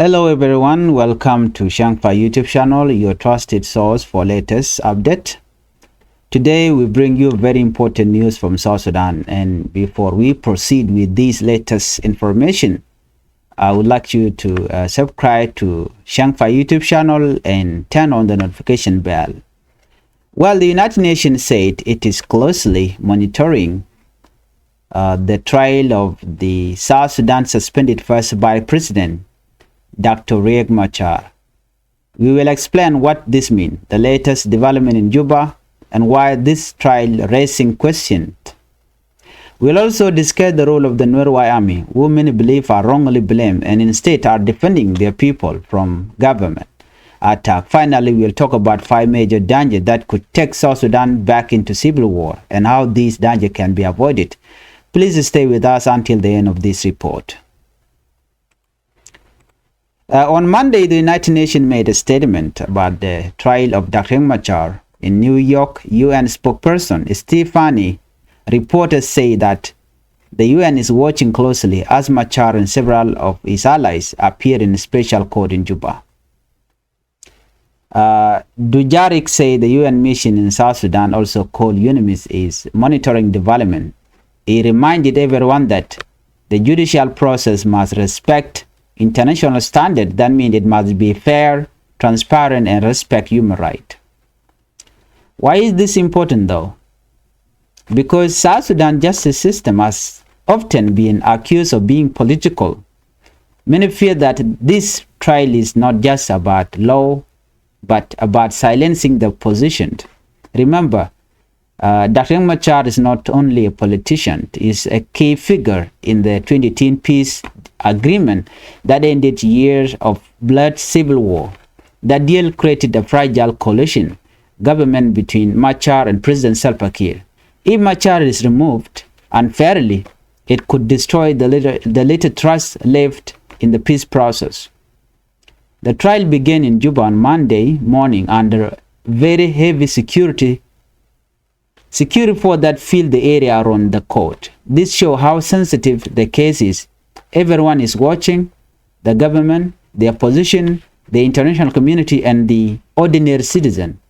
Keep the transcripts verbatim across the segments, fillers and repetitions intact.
Hello everyone, welcome to Shangfa YouTube channel, your trusted source for latest update. Today we bring you very important news from South Sudan, and before we proceed with this latest information, I would like you to uh, subscribe to Shangfa YouTube channel and turn on the notification bell. Well, the United Nations said it is closely monitoring uh, the trial of the South Sudan suspended First Vice President, Doctor Riek Machar. We will explain what this means, the latest development in Juba, and why this trial raising questions. We'll also discuss the role of the Nuer White Army, who many believe are wrongly blamed and instead are defending their people from government attack. Finally, we'll talk about five major danger that could take South Sudan back into civil war and how these danger can be avoided. Please stay with us until the end of this report. Uh, on Monday, the United Nations made a statement about the trial of Doctor Riek Machar in New York. U N spokesperson Stephanie reporters say that the U N is watching closely as Machar and several of his allies appear in special court in Juba. Uh, Dujarric said the U N mission in South Sudan, also called UNMISS, is monitoring development. He reminded everyone that the judicial process must respect international standard. That means it must be fair, transparent, and respect human right. Why is this important though? Because South Sudan justice system has often been accused of being political. Many fear that this trial is not just about law, but about silencing the opposition. Remember, uh, Doctor Riek Machar is not only a politician, he is a key figure in the twenty ten peace agreement that ended years of blood civil war. That deal created a fragile coalition government between Machar and President Salva Kiir. If Machar is removed unfairly, it could destroy the little, the little trust left in the peace process. The trial began in Juba on Monday morning under very heavy security, security force that filled the area around the court. This shows how sensitive the case is. Everyone is watching, the government, the opposition, the international community, and the ordinary citizen.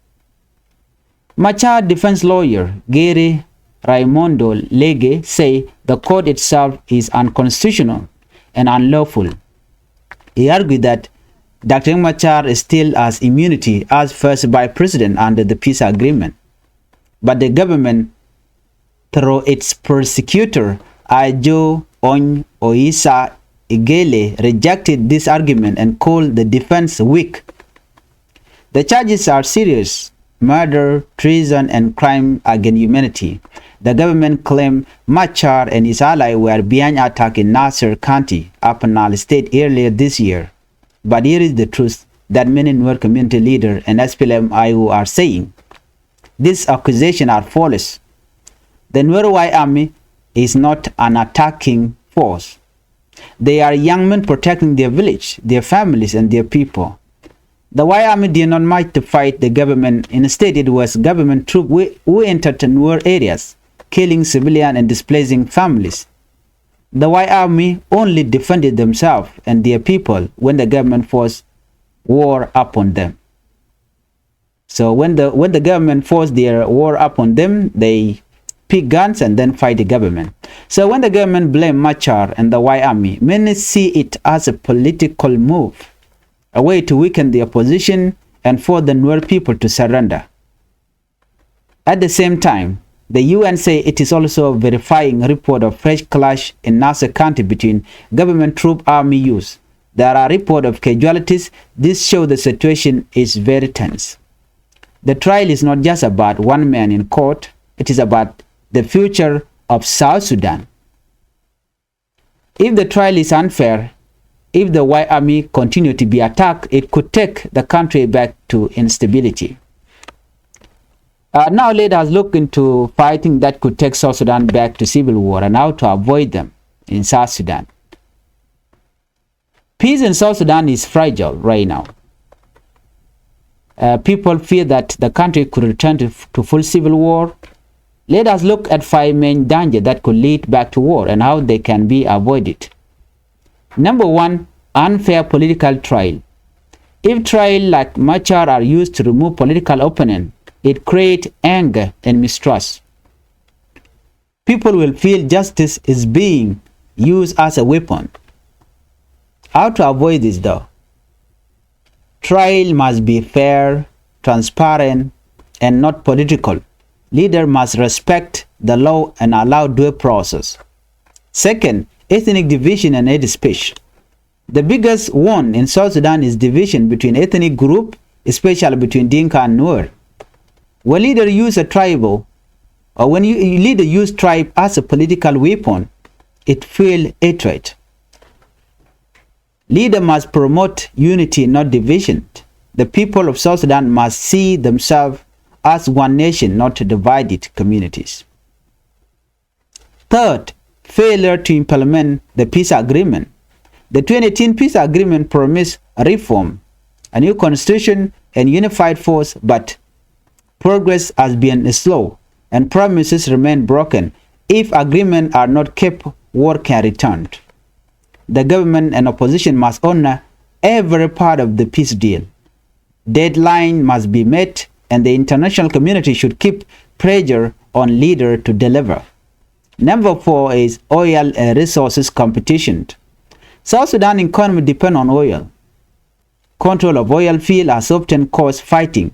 Machar defense lawyer Gary Raimondo Lege say the court itself is unconstitutional and unlawful. He argued that Doctor Machar still has immunity as first vice president under the peace agreement. But the government, through its prosecutor, Ajo Ony Oisa Igele, rejected this argument and called the defense weak. The charges are serious: murder, treason, and crime against humanity. The government claimed Machar and his ally were behind attack in Nasir County, Upper Nile State, earlier this year. But here is the truth that many Nuer community leaders and S P L M I O are saying. These accusations are false. The Nuer White Army is not an attacking force. They are young men protecting their village, their families, and their people. The White Army did not march to fight the government. Instead, it was government troops who, who entered Nuer areas, killing civilians and displacing families. The White Army only defended themselves and their people when the government forced war upon them. So when the, when the government forced their war upon them, they pick guns and then fight the government. So when the government blame Machar and the White Army, many see it as a political move, a way to weaken the opposition and force the Nuer people to surrender. At the same time, the U N say it is also verifying report of fresh clash in Nasir County between government troop army youth. There are report of casualties. This show the situation is very tense. The trial is not just about one man in court. It is about the future of South Sudan. If the trial is unfair, if the White Army continue to be attacked, it could take the country back to instability. Uh, now let us look into fighting that could take South Sudan back to civil war and how to avoid them in South Sudan. Peace in South Sudan is fragile right now. Uh, people fear that the country could return to, to full civil war. Let us look at five main danger that could lead back to war and how they can be avoided. Number one, unfair political trial. If trial like Machar are used to remove political opponent, it creates anger and mistrust. People will feel justice is being used as a weapon. How to avoid this though? Trial must be fair, transparent, and not political. Leader must respect the law and allow due process. Second, ethnic division and hate speech. The biggest one in South Sudan is division between ethnic group, especially between Dinka and Nuer. When leader use a tribal, or when you, leader use tribe as a political weapon, it fuel hatred. Leader must promote unity, not division. The people of South Sudan must see themselves as one nation, not divided communities. Third, failure to implement the peace agreement. The twenty eighteen peace agreement promised reform, a new constitution, and unified force, but progress has been slow, and promises remain broken. If agreements are not kept, war can return. The government and opposition must honor every part of the peace deal. Deadline must be met, and the international community should keep pressure on leader to deliver. Number four is oil and resources competition. South Sudan economy depend on oil. Control of oil field has often caused fighting.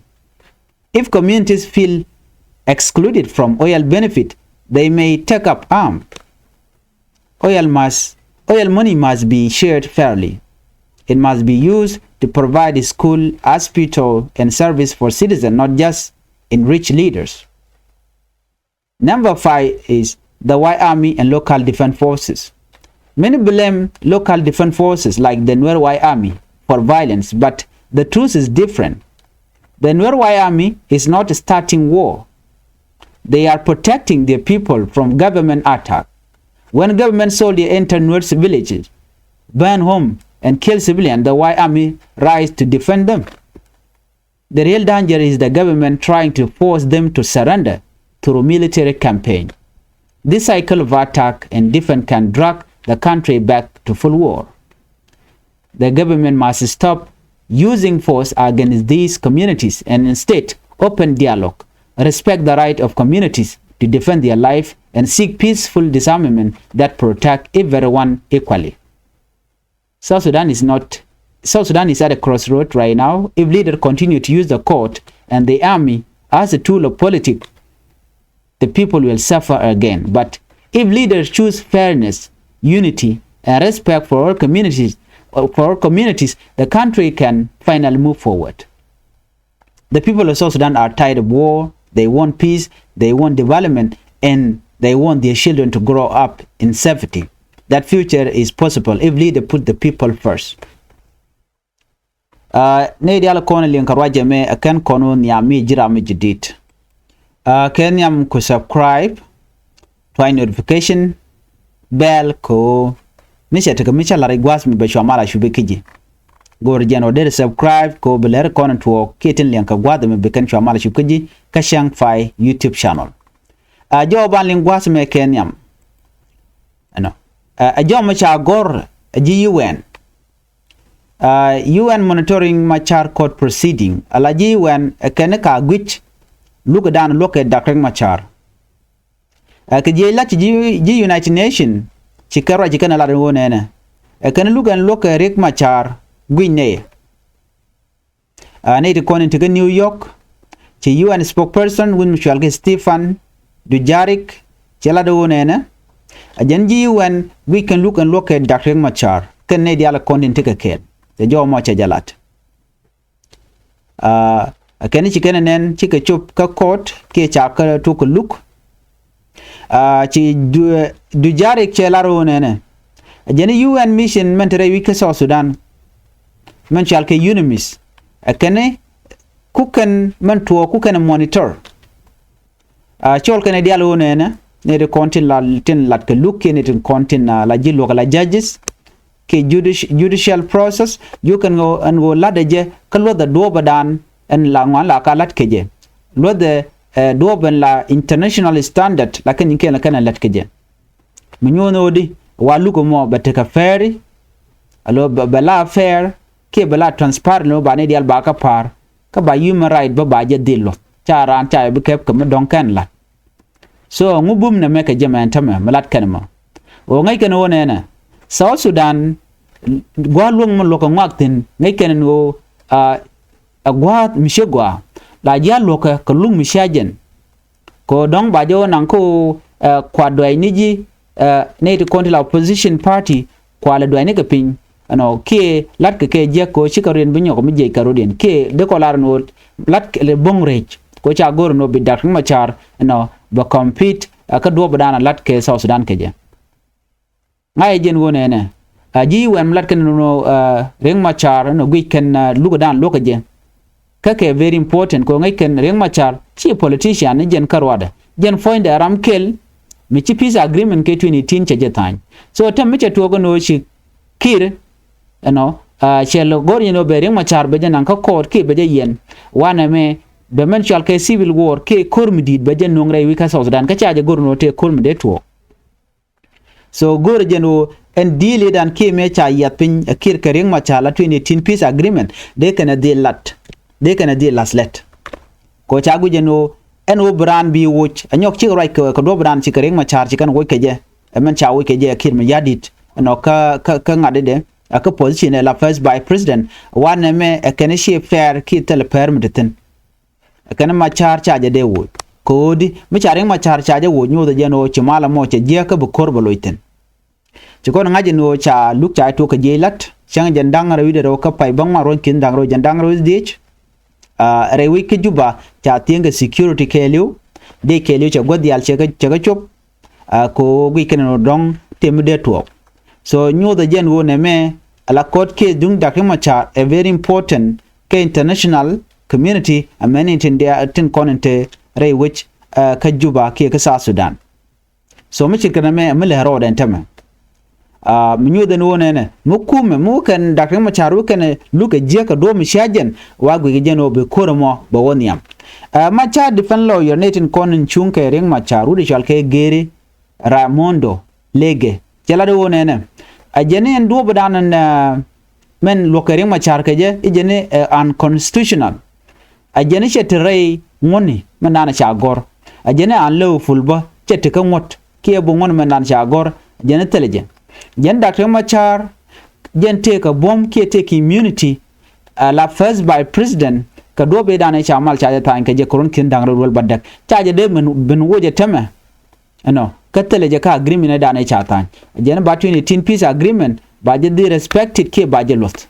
If communities feel excluded from oil benefit, they may take up arms. Oil must, oil money must be shared fairly. It must be used to provide school, hospital, and service for citizens, not just enrich leaders. Number five is the White Army and local defense forces. Many blame local defense forces like the Nuer White Army for violence, but the truth is different. The Nuer White Army is not starting war. They are protecting their people from government attack. When government soldiers enter Nuer villages, burn home, and kill civilians, the White Army rise to defend them. The real danger is the government trying to force them to surrender through military campaign. This cycle of attack and defense can drag the country back to full war. The government must stop using force against these communities and instead open dialogue, respect the right of communities to defend their life, and seek peaceful disarmament that protect everyone equally. South Sudan is not, South Sudan is at a crossroad right now. If leaders continue to use the court and the army as a tool of politics, the people will suffer again. But if leaders choose fairness, unity, and respect for all communities, uh, for all communities, the country can finally move forward. The people of South Sudan are tired of war. They want peace. They want development, and they want their children to grow up in safety. That future is possible if leader put the people first. Uh, nɛy diaal kɔn liŋ kɛ ruac ɛmɛ, ɛ kɛn kɔn wä nhiam mi ji̱ ram mi jadid. Uh, kɛ nhiam ku subscribe, tuany notification bell kɛ ɣöö mi cɛ tekɛ mi cä la̱r i̱ gua̱a̱th mi bɛ cua mal a cupi kä ji̱. Go̱o̱r jɛn ɔ deri subscribe kɛ ɣöö bi lɛr kɔn tuɔɔk kiɛ tin liɛŋ kɛ gua̱a̱th mi bi kɛn cua mal a cupi kä ji̱ kä Cäŋ Pay YouTube channel. A jɔw ban liŋ gua̱a̱th mɛ kɛ nhiam. Ɛnɔ. A jɔw mɛ ca gɔ̱r a ji̱ U N. A U N monitoring Machar court proceeding. Ala ji̱ U N ɛ kɛn ka guic luk dan luɔk kɛ dak Riek Machar. Ɛ kɛ jiɛc lat ci ji̱, ji̱ United Nation ci kɛ ruac ci kɛn ɛ lat ɛn ɣöö nɛnɛ ɛ kɛn luk ɛn luɔk kɛ Riek Machar guic nɛy. Ɛ nɛy ti kɔn in ti kä New York ci U N spokesperson wi̱n mi cual kɛ Stephen Dujarric cɛ lat ɛn ɣöö nɛnɛ ɛ jɛn ji̱ U N guic kɛn luk ɛn luɔk kɛ dak Riek Machar kɛn nɛy diaal kɔn in ti kɛ kɛɛl. Cɛ jɔw mɔ cɛ jɛ lat. Ɛ kɛn ci kɛn nɛn cikɛ cop kä court kiɛ ca kä tuk kɛ luk. Ɛ ci Du-, Dujarric cɛ lar ɣöö nɛnɛ ɛ jɛn U N mission mɛn te rɛy wi̱c kä South Sudan mɛn cual kɛ UNMISS. Ɛ kɛn ku kɛn mɛn tuɔɔk ku kɛn monitor. A cɔl kɛn diaal ɣöö nɛnɛ nɛy ti kɔn tin la, tin lat kɛ luk kiɛ nɛy ti kɔn tin la ji̱ luɔk la judges kiɛ judici-, judicial process. Jiök ɛn ɣöö, ɛn ɣöö latdɛ jɛ kä luɔthɛ duɔ̱ɔ̱pädan ɛn la ŋuan la ka lat kɛ jɛ. Luɔthɛ, ɛ, duɔ̱ɔ̱p ɛn la international standard la kɛn in kɛn la kɛn ɛ lat kɛ jɛ. Mi nyuɔ̱n ɣöö di wa luk ɛmɔ bɛ tekɛ fɛɛri. Alo bɛ, bɛ la fair kiɛ bɛ la transparent, lo ba ni dial ba kä pa̱a̱r. Kä ba human right bä ba jɛ dhil luɔth ca raan ca bi kɛp kɛ mi dɔ̱ŋ kɛn lat. So ŋu bum nɛ mɛ kɛ jɛ mɛn tämɛ mi lat kɛn mɔ. Ɣöö ŋäc kɛn ɣöö nɛnɛ South Sudan gua̱a̱th luɔ̱ŋ mi luɔ̱k kɛ ŋuak thi̱n ŋäc kɛn ɣöö a gua̱a̱th mi ciek gɔaa la ji̱ a luɔ̱kɛ kɛ luŋ mi cia jɛn. Kɛ ɣöö dɔ̱ŋ ba jɛ ɣöö naŋ kä ɣöö kuat duɛɛcni ji̱ nɛy ti kɔn ti la opposition party kualɛ duɛɛcni kɛ piny. Ɛnɔ kiɛ la̱tkɛ kɛ jiäk kɛ ɣöö cikɛ rɔ̱diɛn bi nyɔk mi jiɛc kɛ rɔ̱diɛn kiɛ dee kɔ lar ɛn ɣöö la̱tkɛ bo̱ŋ rɛc kɛ ɣöö ca go̱r ɛn ɣöö bi Dak Riek Machar ɛnɔ bɛ compete kä duɔ̱ɔ̱pdan a la̱tkɛ South Sudan kɛ jɛ. Ŋa̱cɛ jɛn ɣöö nɛnɛ a ji̱ wɛn mi la̱tkɛ ɛn ɣöö Riek Machar ɛnɔ guic kɛn lukdan luɔ̱kɛ jɛ. Kä kɛ very important kɛ ɣöö ŋäc kɛn Riek Machar ci politician ni jɛn kä ruadɛ jɛn puɔ̱nydɛ ram kel mi ci peace agreement kɛ twenty eighteen cɛ jɛ tha̱a̱ny. So tɛm mi cɛ tuɔɔk ɛn ɣöö ci Kiir ɛnɔ cɛ lɛ go̱r jɛn ɣöö bɛ Riek Machar bɛ jɛ naŋ kä court kiɛ bɛ jɛ yɛn wanɛ mɛ bɛ mɛn cual kɛ civil war kiɛ ko̱r mi di̱i̱t bɛ jɛ nuɔ̱ŋ rɛy wi̱c kä South Sudan kä ca jɛ go̱r ɛn ɣöö tëë ko̱r mi dee tuɔɔk. So go̱o̱rɛ jɛn ɣöö ɛn deal i̱dan kiɛ mëë ca yiath piny ɛ Kiir kɛ Riek Machar la twenty eighteen peace agreement dee kɛn ɛ dhil lat dee kɛn ɛ dhil lath lɛt. Kɛ ɣöö ca guic jɛn ɣöö ɛn ɣöö bi raan bi woc ɛ nyɔk cikɛ ruac kɛ duɔ̱ɔ̱pdan cikɛ Riek Machar ci kɛn woc kɛ jɛ. Ɛ mɛn ca woc kɛ jɛ ɛ Kiir mi ya̱di̱t ɛnɔ kä kä kä ŋa̱tdɛ ɛ kä position ɛ la first vice president. Wanɛ mɛ ɛ kɛn i̱ ci pɛr kiɛ thil pɛr mi te thi̱n. Kɛn Machar ca jɛ dee woc kɛ ɣöö di mi ca Riek Machar ca jɛ woc nyothɛ jɛn ɣöö ci mal ɛmɔ cɛ jiäk kä bi ko̱r bɛ loc thi̱n. Ci kɔn ŋa̱c ɛn ɣöö ca luk ca tuɔk kɛ jiɛc la̱t cäŋ jɛn da̱ŋ rɛw wi̱cdɛ rɛw kä pay bäŋ ŋuan ruɔ̱n ki̱n da̱ŋ rɛw jɛn da̱ŋ rɛw wi̱c dhiec. Rɛy wi̱c kä Juba ca thi̱eŋ kɛ security kɛɛliw dee kɛɛliw cɛ guäth diaal cɛ kɛ cɛ kɛ cop. Kɛ ɣöö guic kɛn ɛn ɣöö dɔ̱ŋ tëë mi dee tuɔɔk. So nyothɛ jɛn ɣöö nɛmɛ ala court case duŋ Dak Riek Machar ɛ very important kɛ international community. Amɛn in tin dia tin kɔn in te rɛy wec kä Juba kiɛ kä South Sudan. So mi cit kɛ nɛmɛ mi lɛ rɔɔdɛ ɛn tämɛ. Mi nyothɛ ni ɣöö nɛnɛ mi kumɛ mi wä kɛn Dak Riek Machar wä kɛn lukɛ jiäk kɛ duɔ̱ɔ̱p mi cia jɛn wa guic kɛ jɛn ɣöö bi ko̱r ɛmɔ bɛ wä nhiam. Machar defense lawyer ni tin kɔn in cuŋ kɛ Riek Machar wut i̱ cɔal kɛ Geri Raimondo Lege cɛ lat i̱ ɣöö nɛnɛ a jɛn i̱ ɛn duɔ̱ɔ̱pdan ɛn mɛn luɔ̱k kɛ Riek Machar kɛ jɛ i̱ jɛn i̱ ɛ unconstitutional. A jɛn i̱ cɛ te rɛy ŋuɔ̱tni mɛn dan ca gɔ̱r a jɛn i̱ unlawful bä cɛ te kä ŋuɔ̱t kiɛ bi ŋuɔ̱t mɛn dan ca gɔ̱r a jɛn i̱ thilɛ jɛ. Jɛn Dak Riek Machar jɛn tëëkɛ buɔ̱m kiɛ tëëkɛ immunity. Ɛ la first vice president kɛ duɔ̱ɔ̱p i̱ dan i̱ ca mal ca jɛ tha̱a̱ny kɛ jɛ kɛ ruɔ̱n ki̱n da̱ŋ rɛw duel bädäk ca jɛ dee ben wocɛ tämɛ. Ɛnɔ kä thilɛ jɛ kä agreement ɛ dan ɛ ca tha̱a̱ny jɛn ba twenty eighteen peace agreement ba jɛ dhil respected kiɛ ba jɛ luɔth.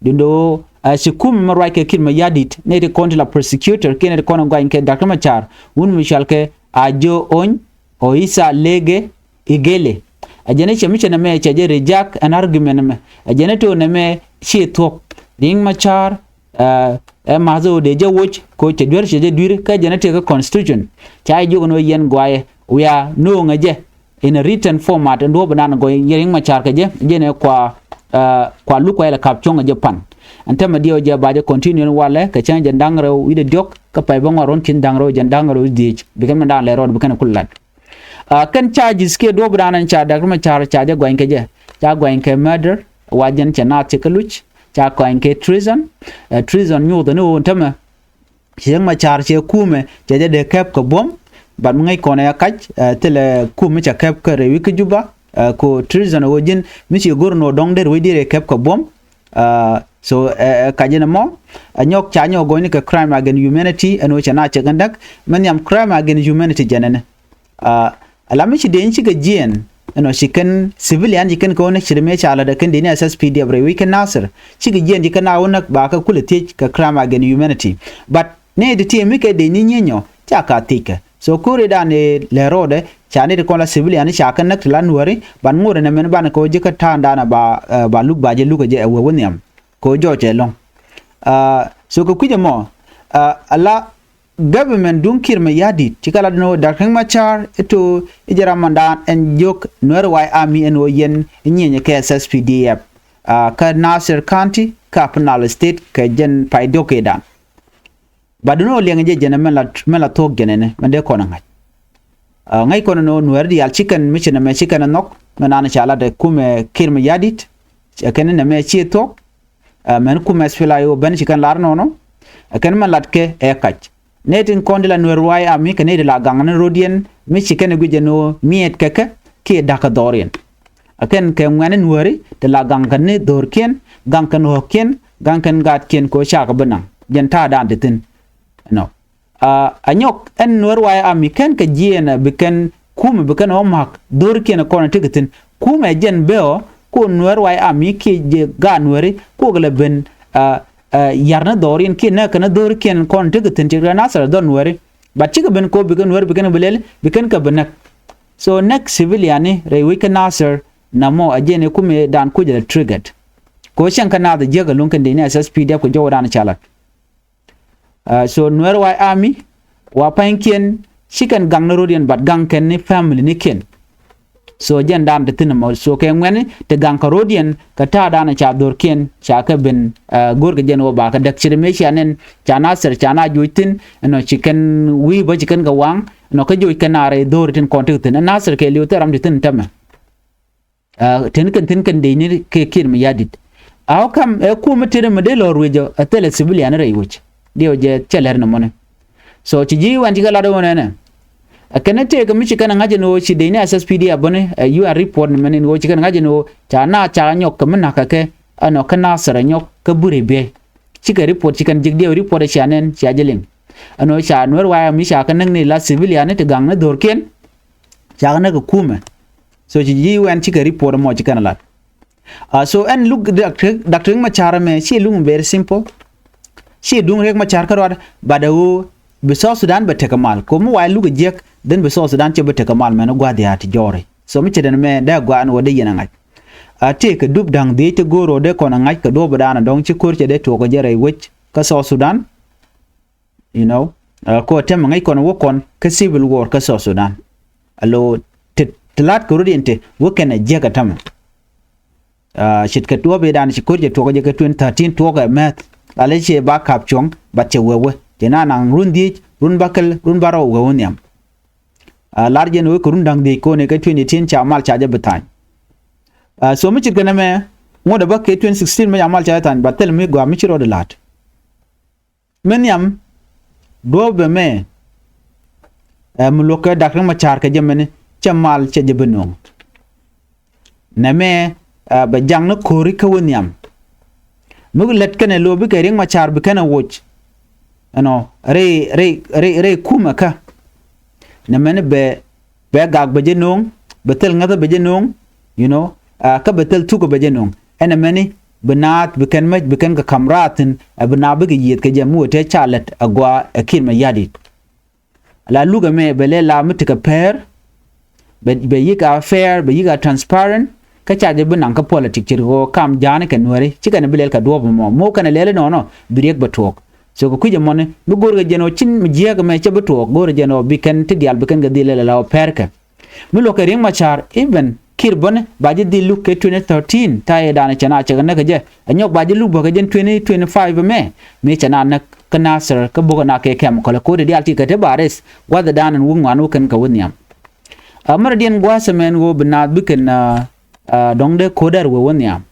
Dundo ɛ ci kum mɛ ruac kɛ Kiir mɛ ya̱di̱t nɛ ti kɔn ti la prosecutor kiɛ nɛ ti kɔn ɛ gɔany kɛ Dak Riek Machar wun mi cual kɛ a jo ony o isa lege igele. Ɛ jɛn ɛ cɛ mi cɛ nɛ mɛ cɛ jɛ reject an argument mɛ ɛ jɛn ɛ to nɛ mɛ ci thuɔk Riek Machar. Ɛ math ɣöö dee jɛ woc kɛ ɣöö cɛ duer cɛ jɛ dui̱r kä jɛn ɛ tëëkɛ constitution. Ca jɛ jiök ɛn ɣöö yɛn guayɛ wiaa no̱o̱ŋɛ jɛ in a written format ɛn duɔ̱ɔ̱p ɛnan gɔy yɛ Riek Machar kɛ jɛ jɛn ɛ kua kua luk kua yɛl ɛ kap cuɔ̱ŋ ɛ jɛ pan. Ɛn täämɛ diɛw jɛ ba jɛ continue ɛn walɛ kɛ cäŋ jɛn da̱ŋ rɛw wi̱cdɛ diɔ̱k kä pay bä ŋuan ruɔ̱n ki̱n da̱ŋ rɛw jɛn da̱ŋ rɛw wi̱c dhiec bikɛ mɛn da̱ŋ lɛ rɔɔd bikɛn kul lat. Kɛn charges kiɛ duɔ̱ɔ̱p ɛnan ɛn ca Dak Riek Machar ca jɛ guany kɛ jɛ ca guany kɛ murder wa jɛn cɛ naath cɛ kä luc. Ca kɔany kɛ treason. Treason nyothɛ ni ɣöö tämɛ Riek Machar cɛ kumɛ cɛ jɛ dee kɛp kɛ buɔ̱m. But mi ŋäc kɔn ɛ kac thilɛ kumɛ cɛ kɛp kä rɛy wi̱c kä Juba. Kɛ treason ɣöö ji̱n mi ci go̱r ni ɣöö dɔ̱ŋ der wec dir ɛ kɛp kɛ buɔ̱m. So ɛ kac in ɛmɔ ɛ nyɔk ca nyɔk gɔny ni kɛ crime against humanity ɛn ɣöö cɛ na cɛ kɛn däk. Mi nhiam crime against humanity jɛn ɛn ɛ Ala mi ci dee ni cikɛ jiɛɛn ɛnɔ ci kɛn civilian ci kɛn kɛ wä näk ci ri mëë ca lat ɛ kɛn dee ni SSPDF rɛy wec kɛn Nasir. Cikɛ jiɛɛn ci kɛn a wä näk ba kɛ kulɛ thiec kɛ crime against humanity. But ni ti ti mi kɛ dee ni nyieny ɔ ca ka thiec kɛ. So ko̱ri dan i̱ lɛ ro̱o̱dɛ ca ni ti kɔn la civilian ca kɛ näk ti la nuääri ban ŋuɔ̱ri nɛ mɛn ban kɛ wä ji̱ kä ta̱a̱ŋ dan ba ba luk ba jɛ luk ɛ jɛ ɛ wee wä nhiam. Kɛ wä jɔɔc ɛ lɔ̱ŋ. So kɛ kui̱c ɛmɔ ala Government duŋ Kiir Mayardit ci kɛ lat ni ɣöö Dak Riek Machar i̱ to i̱ jɛ ram mandan ɛn jiök Nuer White Army ɛn ɣöö yɛn i̱ nyieenyɛ kɛ SSPDF kä Nasir County kä Upper Nile State kɛ jɛn pay diɔ̱k kɛ dan. Ba duŋ ɣöö liɛŋ jɛ jɛn mɛn la mɛn la thuɔ̱k jɛn ɛn mɛn dee kɔn ɛ ŋa̱c. Ŋäc kɔn ɛn ɣöö Nuɛr diaal ci kɛn mi ci nɛmɛ ci kɛn ɛ nhɔk mɛn an ca lat ɛ kumɛ Kiir Mayardit. Ɛ kɛn nɛmɛ ciɛ thuɔ̱k. Ɛ mɛn kumɛ SPLA-IO ben ci kɛn lar nɔnɔ. Ɛ kɛn mɛ lat kɛ ɛ kac. Nɛy tin kɔn di la Nuɛr White Army kɛ nɛy di la gaŋ ni rɔ̱diɛn mi ci kɛn ɛ guic ɛn ɣöö miɛt kɛ kɛ kiɛ da̱k kɛ dhɔriɛn. Ɛ kɛn kɛ ŋuɛ̈ni Nuääri ti la gaŋ kɛn ni dho̱rkiɛn, gaŋ kɛn ɣɔ̱kiɛn, gaŋ kɛn gaatkiɛn kɛ ɣöö cakɛ bi naŋ. Jɛn ta̱a̱dan ti thi̱n. Ɛnɔ. Aa, anyɔk ɛn Nuɛr White Army kɛn kɛ jiɛɛn ɛ bi kɛn kumɛ bi kɛn ɔ ma̱k dho̱rkiɛn kɔn ɛ tekɛ thi̱n. Kumɛ jɛn bɛ ɔ ku Nuɛr White Army kiɛ jiɛ gaat Nuääri ku kɛ lɛ ben, aa, aa, yar ni dhɔriɛn kiɛ näk kɛn dho̱rkiɛn kɔn ɛ tekɛ thi̱n, cikɛ Nasir dhɔr Nuääri. But cikɛ ben kɔ bi kɛn Nuääri bi kɛn bi lɛl bi kɛn kɛ bi näk. So näk civilian ni rɛy wec kä Nasir namɔ a jɛn ɛ kumɛ dan kucɛ lɛ triggered. Kɛ ɣöö cɛŋ kä naath ɛ jiäk ɛ luŋ kɛn dee ni SSPDF kɛ jɔwdan ca lat. Aa, so Nuɛr White Army wa pa̱nykiɛn ci kɛn gaŋ ni rɔ̱diɛn, but gaŋ kɛn ni family nikiɛn. So jɛn dan ti thi̱n ɛmɔ. So kɛ ŋuɛ̈ni ti gaŋ kɛ rɔ̱diɛn kɛ ta̱a̱dan ca dho̱rkiɛn ca kɛ ben, aa, go̱rkɛ jɛn ɣöö ba kɛ däk. Ce̱t mëë cia nɛn ca Nasir ca na joc thi̱n ɛnɔ ci kɛn wi̱i̱ bä ci kɛn kɛ waŋ ɛnɔ kä joc kɛn a rɛy dho̱r tin kɔn ti thi̱n. Ɛ Nasir kɛɛliw thil ram ti thi̱n täämɛ. Aa, tin kɛn, tin kɛn dee ni kɛ Kiir Mayardit. How come ɛ kumɛ tëë mi dee lɔr wecä ɛ thilɛ civilian rɛy wec? Diɛw jɛ cɛ lɛr ni mɔni. So ci ji̱ wɛn ci kɛ lat ɣöö nɛnɛ. Ɛ kɛn tëëkɛ mi ci kɛn ŋa̱c ɛn ɣöö ci dee ni SSPDF bäni ɛ UN report ni mɛn ɛn ɣöö ci kɛn ŋa̱c ɛn ɣöö ca na ca nyɔk kɛ mi na̱k kɛ kɛ ɛnɔ kä Nasir ɛ nyɔk kä buri biey. Cikɛ report ci kɛn ji̱k diɛw report ɛ cia nɛn cia jɛ liŋ. Ɛnɔ ca Nuɛr White Army ca kɛ näk ni la civilian ni ti gaŋ ni dho̱rkiɛn. Ca kɛ näk kɛ kumɛ. So ci ji̱ wɛn cikɛ report mɔ ci kɛn lat. Aa, so ɛn luk Doctor, Doctor Riek Machar ɛmɛ ci luk very simple. Ci duŋ Riek Machar kä ruat, but ɛ ɣöö bi South Sudan bɛ tekɛ mal. Ko̱mi wa luk ɛ jiäk, then bi South Sudan cɛ bɛ tekɛ mal mɛn gua̱th ya̱a̱ ti jɔɔri. So mi cɛ den mɛ dee gua̱a̱n wä dee yɛn ɛ ŋa̱c. Aa, tëëkɛ dup da̱ŋ dhiec ti go̱o̱r ɣöö dee kɔn ɛ ŋa̱c kɛ duɔ̱ɔ̱p dan ɛ dɔ̱ŋ ci ko̱r cɛ dee tuɔɔk kɛ jɛ rɛy wec kä South Sudan. You know, aa, kɔ tɛmɛ ŋäc kɔn wä kɔn kä civil war kä South Sudan. Alo ti, ti lat kɛ rut in ti wä kɛn ɛ jiäk ɛ tɛmɛ. Aa, ce̱tkɛ tuɔɔp idan ci ko̱r jɛ tuɔɔk jɛ kɛ twenty thirteen tuɔɔk ɛ mɛth. Lalɛ ciɛ ba kap cuɔ̱ŋ, but cɛ wee wee. Cɛ na naŋ run dhiec, run bäkɛl, run bärɔw wee wä nhiam. Aa, lar jɛn wee kɛ run da̱ŋ dhiec kɔn ɛ kɛ twenty eighteen ca mal ca jɛ bi tha̱a̱ny. Aa, so mi ce̱tkɛ nɛmɛ, ŋuɔ̱t ɛ bä kɛ twenty sixteen mi ca mal ca jɛ tha̱a̱ny, but thil mi gɔaa mi ci rɔɔdɛ la̱t. Mi nhiam duɔ̱ɔ̱p ɛmɛ, ɛ, mi luɔ̱k kɛ Doctor Riek Machar kɛ jɛ mɛni cɛ mal cɛ jɛ bi nööŋ. Nɛmɛ, ɛ, bɛ jaŋ ni ko̱ri kä wä nhiam. Mi lät kɛnɛ lo̱o̱ bikɛ Riek Machar bi kɛnɛ woc. Ɛnɔ rɛy, rɛy, rɛy, rɛy kumɛ kä. Nɛmɛni bɛ bɛ gak bɛ jɛ no̱o̱ŋ, bɛ thil ŋäthä bɛ jɛ no̱o̱ŋ, you know, aa, kä bɛ thil thuk bɛ jɛ no̱o̱ŋ. Ɛn ɛmɛni bi naath bi kɛn mäc bi kɛn kɛ ka̱m raathin, ɛ bi naath bikɛ yiëëth kɛ jɛ mi wä tëë ca lät agɔaa ɛ Kiir Mayardit. La luk ɛmɛ bɛ lɛ la mi tekɛ pɛr, bɛ, bɛ yik a fair, bɛ yik a transparent, kä ca jɛ bi naŋ kä politic ce̱t ɣöö kam ja̱a̱ni kɛ Nuääri, ci kɛn bi lɛl kɛ duɔ̱ɔ̱p ɛmɔ. Mo̱o̱ kɛn lɛl inɔnɔ, bi Riek bɛ tuɔɔk. So kɛ kui̱c ɛmɔni, mi go̱o̱rkɛ jɛn ɣöö cin mi jiääk ɛmɛ cɛ bi tuɔɔk, go̱o̱rkɛ jɛn ɣöö bi kɛn ti diaal bi kɛn kɛ dhil lɛl ala ɣöö pɛrkɛ. Mi luɔ̱kɛ Riek Machar, even Kiir bäni, ba ji̱ dhil luk kɛ twenty thirteen, ta̱yɛ danɛ cɛ na cɛ kɛ näk kɛ jɛ. Ɛ nyɔk ba ji̱ luk bä kɛ jɛn twenty twenty-five ɛmɛ, mi cɛ na näk kä Nasir, kä bukɛ na kɛ kɛm kɔlɛ ko̱ri diaal ti kɛ te ba res, gua̱thɛ danɛ wä ŋuan wä kɛn kɛ wä nhiam. Aa, märɛ diɛn gua̱a̱th ɛmɛn ɣöö bi naath bi kɛn, aa, aa, dɔ̱ŋ dee ko̱där wee wä nhiam.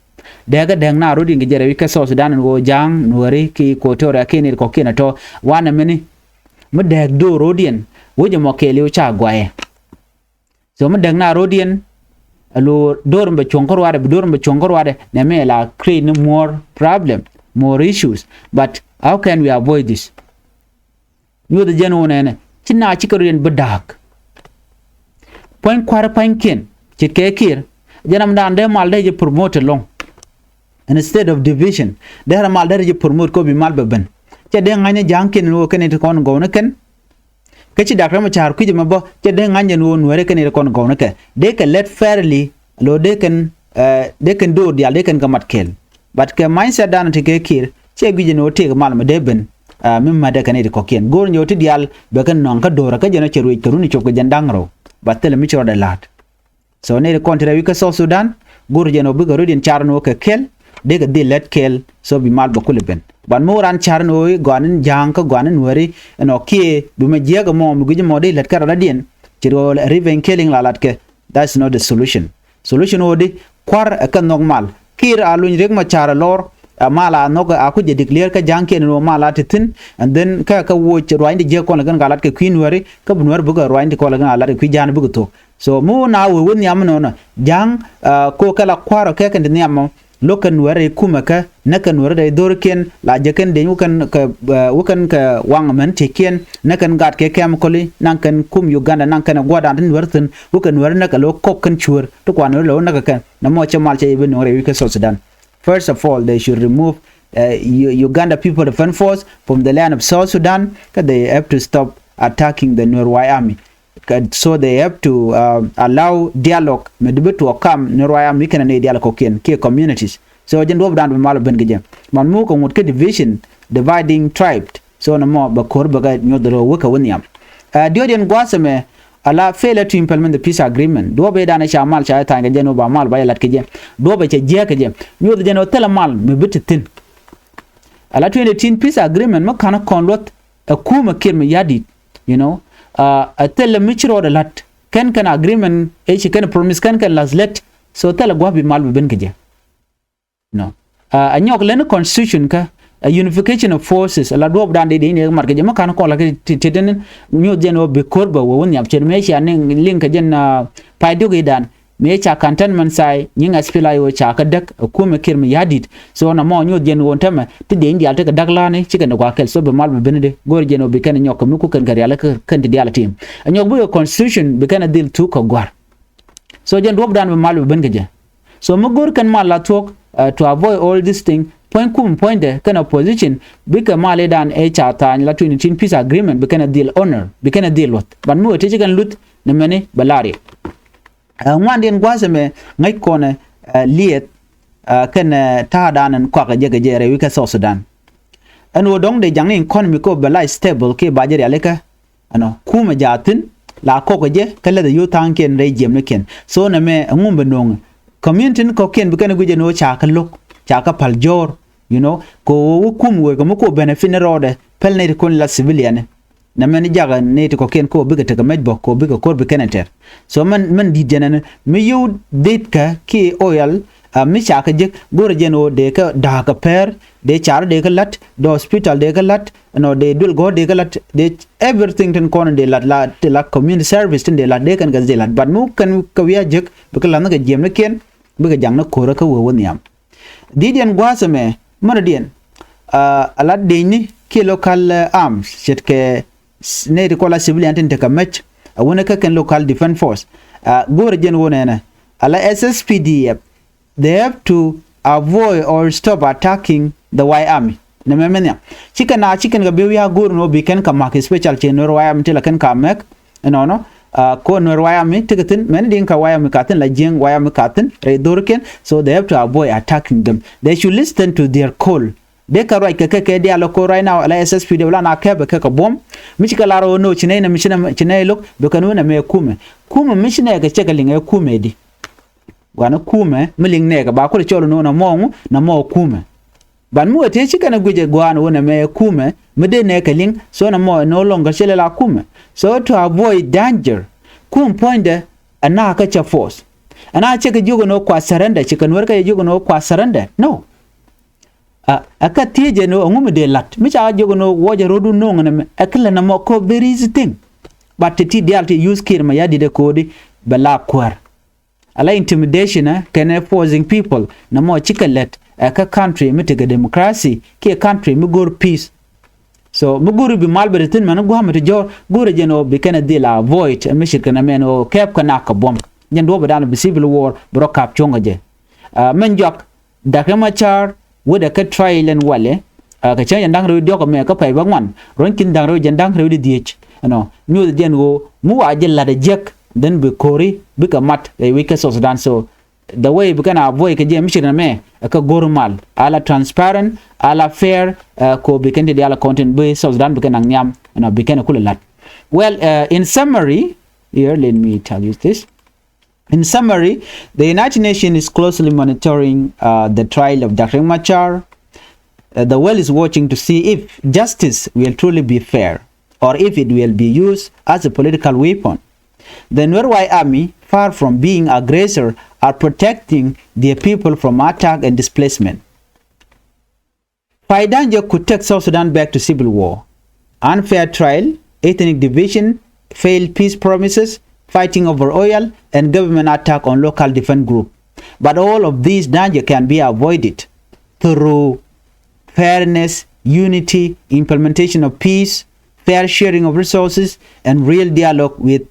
Dɛɛkä dɛɛk na rot in kɛ jɛ rɛw i̱ kä South Sudan ɛn ɣöö Ja̱a̱ŋ, Nuääri, ki Equatoria, ki nɛy ti kɔ̱kiɛn ɛ tɔ̱. Wanɛ mini mi dɛɛk do̱r rot in wec ɛmɔ kɛɛliw ca guayɛ. So mi dɛɛk na rot in ɛ lo̱o̱ do̱r mi bɛ cuɔ̱ŋ kä ruaadɛ, bi do̱r mi bɛ cuɔ̱ŋ kä ruaadɛ, nɛ mi la create ni more problem, more issues. But how can we avoid this? Nyuɔth jɛn wun ɛnɛ ci na ci kɛ rot in bi da̱a̱k. Puɔ̱ny kua̱r puɔ̱nykiɛn ce̱tkɛ Kiir, jɛn ram dan dee mal dee jɛ promote ɛlɔ̱ŋ. Instead of division, dee ram mal dee jɛ promote kɔ bi mal bɛ ben. Cɛ dee ŋa̱ny ni Ja̱a̱ŋkiɛn ni wä kɛn it kɔn gɔw ni kɛn. Kä ci Doctor Machar kui̱c ɛmɛ bä, cɛ dee ŋa̱ny jɛn wä Nuääri kɛn it kɔn gɔw ni kɛ. Dee kɛ lɛt fairly, lo dee kɛn, eh, dee kɛn do̱r diaal dee kɛn kɛ mat kɛl. But kɛ mindset dan ti kɛ Kiir, cɛ guic jɛn wä tëëk mal mɛ dee ben, eh, mi mätdɛ kɛn it kɔ̱kiɛn. Go̱o̱r nyɛ wä ti diaal bɛ kɛn nɔ̱a̱ŋ kä do̱r kä jɛn wä cɛ ruëc kɛ run i̱ cop kɛ jɛn da̱ŋ rɛw. But thilɛ mi ci rɔɔdɛ la̱t. So nɛy ti kɔn ti rɛw i̱ kä South Sudan, go̱r jɛn ɔ bikɛ rɔ̱diɛn car ni ɣöö kɛ kɛl, dee kɛ dhil lät kɛl, so bi mal bɛ kulɛ ben. But mi wä ran car ni ɣöö i̱ gɔaa ni Ja̱a̱ŋ kä gɔaa ni Nuääri, ɛn ɔ kiɛ bi mɛ jiääk ɛmɔ mi gui̱c ɛmɔ dee lät kɛ rɔ̱dadiɛn, ci ɣöö revenge killing la latkɛ, that's not the solution. Solution ɣöö di kua̱r ɛ kɛ nhɔk mal, Kiir a luny Riek Machar a lɔr, a mal a nhɔk a kuc a declare kä ja̱ŋkiɛn ni wä mal a ti thi̱n, and then kä kä woc ruany ti jiäk kɔn lɛ kɛn ka lat kɛ kui̱ Nuääri, kä bi Nuäär bikɛ ruany ti kɔn lɛ kɛn ka lat kɛ kui̱ ja̱a̱n bikɛ thok. So mi wä na wee wä nhiam nɔnɔ ja̱a̱ŋ, ah, ko kɛ la kua̱r ɔ kɛ kɛn ti nhiam ɔ, lo̱k kɛn Nuäär rɛy kumɛ kä, näk kɛn Nuäär rɛy dho̱rkiɛn, la jɛ kɛn deny wä kɛn kɛ, ah, wä kɛn kɛ waŋ mɛn ti̱kiɛn, näk kɛn gat kɛ kɛm kɔli, naŋ kɛn kum Uganda, naŋ kɛn gua̱dan ti Nuäär thi̱n, wä kɛn Nuäär näk kɛ lo̱ kɔk kɛn cuäär, ti kuan Nuäär lɛ wä näk kɛ kɛn. Nɛ mɔ cɛ mal cɛ i̱ bi nuɔ̱ŋ rɛy wi̱c kä South Sudan. First of all, they should remove, uh, U- Uganda People Defense Force from the land of South Sudan, kä they have to stop attacking the Nuer White Army. Kä so they have to, uh, allow dialogue, mi di bi tuɔɔk kam Nuer White Army kɛnɛ ni dialogue kɔkiɛn kiɛ communities. So jɛn duɔp dan bi mal ben kɛ jɛ. Man mu kɛ ŋut kɛ division, dividing tribe. So nɛ mɔ bɛ ko̱r bɛ kɛ nyuɔth rɔ wä kɛ wä nhiam. Uh, diɔt yɛn gua̱a̱th ɛmɛ, ala failure to implement the peace agreement. Duɔ̱ɔ̱p ëëdan ca mal ca tha̱a̱ny kɛ jɛ ni wä ba mal ba jɛ lat kɛ jɛ. Duɔ̱ɔ̱p ɛ cɛ jiɛɛk kɛ jɛ. Nyuɔth jɛ ni wä thilɛ mal mi bi ti thi̱n. Ala twenty eighteen peace agreement mi ka̱n kɔn luɔth ɛ kumɛ Kiir Mayardit. You know, ah, ɛ thilɛ mi ci rɔɔdɛ la̱t. Kɛn kɛn agreement ëë ci kɛn promise kɛn kɛn la̱th lät. So thilɛ gua̱a̱p bi mal bi ben kɛ jɛ. No. Ah, a nyɔk leni constitution kä, a unification of forces, la duɔp dan di di ni mat kɛ jɛ ma kan kɔn la kɛ ti ti den nyuth jɛn wä bi kor bä wä wä nhiam cɛn mɛ cia ni liŋ kɛ jɛn, ah, pay duk idan mɛ ca cantonment site nyiŋ SPLA-IO ca kɛ däk, a kumɛ Kiir Mayardit. So na mɔ nyuth jɛn wä tämɛ ti di in dial ti kɛ däk lani ci kɛ ni gua kɛl so bi mal bi ben di gor jɛn wä bi kɛn nyɔk kɛ mi ku kɛn kɛ rial kɛ kɛn ti dial tim. A nyɔk bi kɛ constitution bi kɛn a dhil thuk kɛ guar. So jɛn duɔp dan bi mal bi ben kɛ jɛ. So mi go̱r kɛn mal la thuɔ̱k, uh, to avoid all this thing, puɔ̱ny kum puɔ̱nydɛ kɛn opposition bikɛ mal idan ëë ca tha̱a̱ny la twenty eighteen peace agreement bi kɛn a dhil honor, bi kɛn a dhil luɔth. But mi wee ti ci kɛn luth ni mɛni bɛ lar yɛ. Uh, ŋuandiɛn gua̱a̱th ɛmɛ ŋäc kɔnɛ, uh, liɛth, uh, kɛn, uh, ta̱a̱dan ɛn kuak ɛ jɛ kɛ jɛ rɛy wi̱c kä South Sudan. Ɛn ɣöö dɔ̱ŋ dee ja̱ŋ ni economy kɛ ɣöö bɛ la stable kiɛ ba jɛ rialikä. Ɛnɔ kumɛ jaathin la kɔk kɛ jɛ kä läth ɛ yo̱o̱ tha̱a̱ŋkiɛn rɛy jiɛmnikiɛn. So nɛmɛ ɛŋu bɛ no̱o̱ŋ community ni kɔ̱kiɛn bi kɛn ɛ guic ɛn ɣöö ca kɛ lo̱k, ca kɛ päl jɔ̱ɔ̱r, you know, kɛ ɣöö wä kum wee kɛ mi kɛ ɣöö benefit ni rɔɔdɛ päl nɛy ti kɔn la civilian ni. Nɛmɛ ni jakä nɛy ti kɔ̱kiɛn kɛ ɣöö bikɛ tekɛ mɛc bä kɛ ɣöö bikɛ ko̱r bi kɛn ɛ tɛr. So mɛn mɛn di̱t jɛn ɛn mi yio̱w deet kä kiɛ oil, ah, mi ca kɛ jek go̱rɛ jɛn ɣöö dee kɛ da̱a̱k kɛ pɛr, dee car dee kɛ la̱t, dee hospital dee kɛ la̱t, ɛnɔ dee duel gɔ̱r dee kɛ la̱t, dee everything tin kɔn dee la̱t la ti la community service tin dee la̱t dee kɛn kɛ dee la̱t. But mi kɛn kɛ wi̱i̱ a jek bikɛ la̱th ni kɛ jiɛmnikiɛn bikɛ ja̱ŋ ni ko̱rä kä wee wä nhiam. Di̱t yɛn gua̱a̱th ɛmɛ mänä diɛn, ah, a la̱t denyni kiɛ local, eh, arms ce̱tkɛ s- nɛy ti kɔn la civilian tin tekɛ mec a wänä kä kɛn local defense force. Ah, go̱rɛ jɛn wä nɛnɛ a la SSPDF, they have to avoid or stop attacking the White Army. Nɛmɛ mɛ nhiam ci kɛn a ci kɛn kɛ bi wi̱i̱ a go̱r ni wä bi kɛn kɛ ma̱k special ci Nuer White Army ti la kɛn ka mɛk. Ɛnɔnɔ, ah, ko Nuer White Army tekɛ thi̱n mɛn di̱i̱ŋ ka White Army ka thi̱n la jiäŋ White Army ka thi̱n rɛy dho̱rkiɛn. So they have to avoid attacking them. They should listen to their call. Dee kɛ ruac kɛ kɛ kɛ diaal ɛ ko̱r right now ala SSPDF la na kɛpɛ kɛ kɛ buɔ̱m. Mi ci kɛ lar ɣöö no̱o̱ ci nɛy nɛ mi ci nɛ ci nɛy lo̱k bi kɛn wä nɛ mɛ kumɛ. Kumɛ mi ci nɛ kɛ cɛ kɛ liŋ ɛ kumɛ di. Gua̱n ɛ kumɛ mi liŋ nɛ kɛ ba kulɛ cɔl no̱o̱ nɛ mɔ ŋu nɛ mɔ kumɛ. Ban mi wä tëë ci kɛn ɛ guic ɛ gua̱a̱n wä nɛ mɛ kumɛ mi dee nɛ kɛ liŋ. So nɛ mɔ ɛ no̱o̱ lo̱ŋ kɛ cɛ lɛ la kumɛ. So to avoid danger kum puɔ̱nydɛ ɛ na kä cɛ force. Ɛ na cɛ kɛ jiök ɛ no̱o̱ kua surrender ci kɛ nuɛr kɛ jiök ɛ no̱o̱ kua surrender no. A, a kä thiec ɛn ɣöö ɛŋu mi dee la̱t mi ca jiök ɛn ɣöö wuɔcɛ ro̱du no̱o̱ŋ ɛn ɛmɛ ɛ kɛ lät nɔmɔ kɛ very easy thing. But ti ti diaal ti use Kiir Mayardit ɛ ko̱o̱di bɛ la kuäär. Ala intimidation ɛ kɛnɛ forcing people nɔmɔ cikɛ lät ɛ kä country mi tekɛ democracy kiɛ country mi go̱r peace. So mi go̱r bi mal bɛ ti thi̱n mɛn gua̱a̱mɛ ti jɔ̱ɔ̱r go̱rɛ jɛn ɣöö bi kɛn ɛ dhil avoid ɛ mi ce̱tkɛ nɛmɛ ɛn ɣöö kɛɛp kɛ nak kɛ buɔ̱m. Jɛn duɔ̱ɔ̱p ɛ dan bi civil war bi rɔ ka̱p cuɔ̱ŋ kɛ jɛ. A, mɛn juak Dak Riek Machar wetdɛ kä trial ɛn walɛ, a, kɛ cäŋ jɛn da̱ŋ rɛw diɔ̱k ɛmɛ kä pay bä ŋuan ruɔ̱n ki̱n da̱ŋ rɛw jɛn da̱ŋ rɛw di dhiec. Ɛnɔ nyuuth jɛn ɣöö mi wa jɛ la̱t ɛ jiäk then bi ko̱ri bikɛ mat rɛy wec kä South Sudan. So the way bi kɛn a avoid kɛ jɛ mi ce̱tkɛ nɛmɛ ɛ kä go̱r mal ala transparent ala fair, ɛ, ko bi kɛn ti diaal ɛ kɔn tin bi South Sudan bi kɛn naŋ nhiam ɛnɔ bi kɛn ɛ kulɛ la̱t. Well, uh, in summary, here let me tell you this. In summary, the United Nations is closely monitoring, uh, the trial of Doctor Riek Machar. Uh, the world is watching to see if justice will truly be fair or if it will be used as a political weapon. The Nuer White Army far from being aggressor, are protecting their people from attack and displacement. Pay Daŋ Jiök could take South Sudan back to civil war. Unfair trial, ethnic division, failed peace promises, fighting over oil, and government attack on local defense group. But all of these danger can be avoided through fairness, unity, implementation of peace, fair sharing of resources, and real dialogue with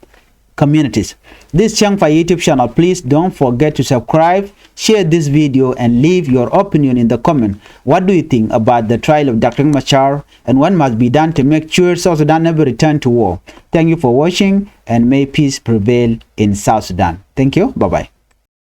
communities. This Chang Fai YouTube channel, please don't forget to subscribe, share this video, and leave your opinion in the comment. What do you think about the trial of Doctor Machar, and what must be done to make sure South Sudan never return to war? Thank you for watching, and may peace prevail in South Sudan. Thank you. Bye bye.